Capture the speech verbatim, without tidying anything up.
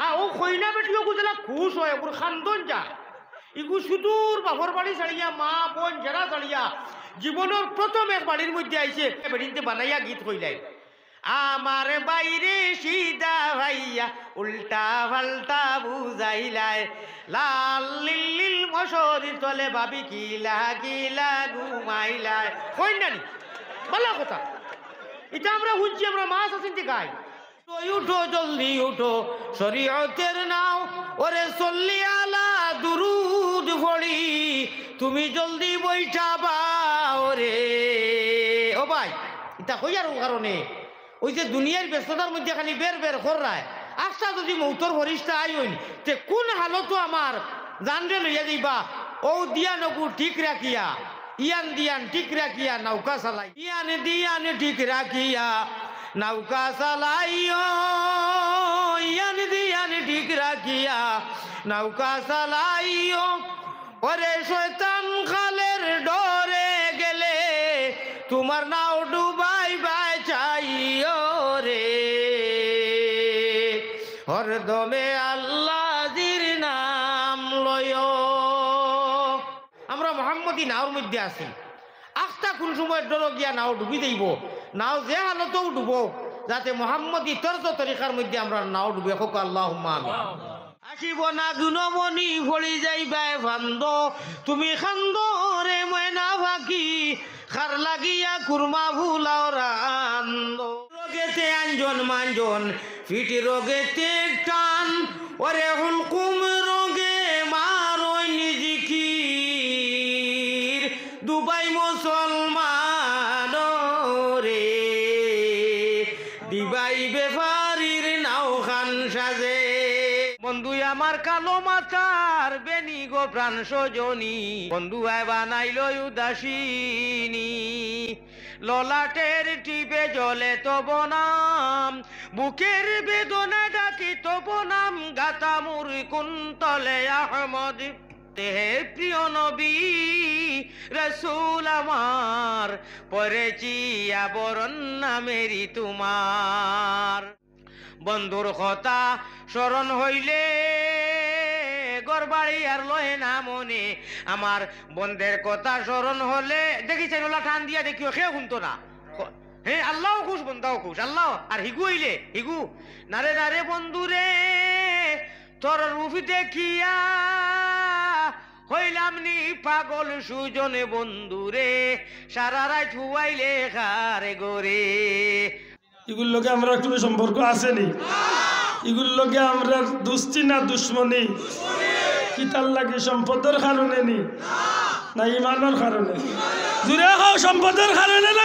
আ, ও কইনা বেটিও গুজলা খুশ অয়, ওগুর খান্দন যায়। ইগু সুদূর বাপর বাড়ি ছাড়িয়া, মা, বইন, যেরা ছাড়িয়া, জীবনর প্রথম এক বাড়ির মধ্যে আইছে, বেটিন্তে বানাইয়া গীত কইলাই। আমার বাইরে সিধা ভাইয়া, উল্টা পাল্টা বুঝাইলায়, লাল লিল্লিল মশারির তলে ভাবি কিলা কিলা ঘুমাইলায়। কইন না নি? ভালা কথা। ইটা আমরা হুনছি, আমরা মাছ আছিন্তে গাই। উঠো, উঠো, জলদি উঠো, শরীয়তের নাও, ওরে সল্লি আলা দুরুদ পড়ি, তুমি জলদি বইঠা বাও রে। ও ভাই, ইতা কইয়ার অউ কারণে, ওই যে দুনিয়ার ব্যস্ততার মধ্যে খালি বের বের কররায়, আস্তা যদি মৌতর ফরিস্তা আইন, তে কোন হালতো আমার জানরে লইয়া যাইবা? ও দিয়ান ওগু ঠিক রাখিয়া, ইয়ান দিয়ান ঠিক রাখিয়া নৌকা চালাই, ইয়ান দিয়ান ঠিক রাখিয়া নৌকা চালাইও, ইয়ান দিয়ান ঠিক রাখিয়া নৌকা চালাইও। ওরে শয়তান খালের ডরে গেলে, তোমার নাও ডুবাইবায় চাইও রে। হরদমে আল্লাজির নাম লইও। আমরা মোহাম্মদী নাওর মধ্যে আছি। আস্তা কোন সময় ডরো গিয়া নাও ডুবি যাইবো, নাও যে হালতও ডুবো, যাতে মোহাম্মদী তর্জ তরিকার মধ্যে আমরা নাও ডুবে। কউক্কা আল্লাহুম্মা আমিন। আসিব না গুণমণি, পড়ি যাইবায় ফান্দ, তুমি খান্দো রে ময়না পাখি, খার লাগিয়া কুরমা ফুলাও রান্দো। রোগেতে আঞ্জন মাঞ্জন, ফিটি রোগেতে টান, ওরে হুলকুম রোগে মারইন জিকির, দুবাই মুসলমান রে, দিবাই বেফারির নাও খান সাজে। বন্ধু আমার কালো মাথার বেনি গো প্রাণ সজনী, বন্ধু আয় বানাইল উদাসিনী। ললাটের টিপে জ্বলে তব নাম, বুকের বেদনা ডাকি তব নাম, গাতা মুর কুন্তলে আহমদ। হে প্রিয় নবী রসুল আমার, পরেছি আবরণ নামেরি তোমার। বন্ধুর কথা স্মরণ হইলে, ঘর বাড়ি আর লয় না মনে। আমার বন্ধের কথা স্মরণ হলে, দেখি চাইন ওলা টান দিয়া দেখিও, কেউ হুনতো না। হে, আল্লাও খুশ, বন্দাও খুশ, আল্লাও। আর হিগু অইলে হিগু, নারে নারে বন্ধুরে, তোর রূপ দেখিয়া হইলাম নি পাগল সুজনে বন্ধুরে, সারা রাইত হুয়াইলে কারে গরে। ইগুর লগে আমরার কুনু সম্পর্ক আছে নি? ইগুর লগে আমরার দুস্তি না দুশমনি? কিতার লাগি, সম্পদর কারণে নি না ইমানর কারণে? জুরে কও, সম্পদর কারণে না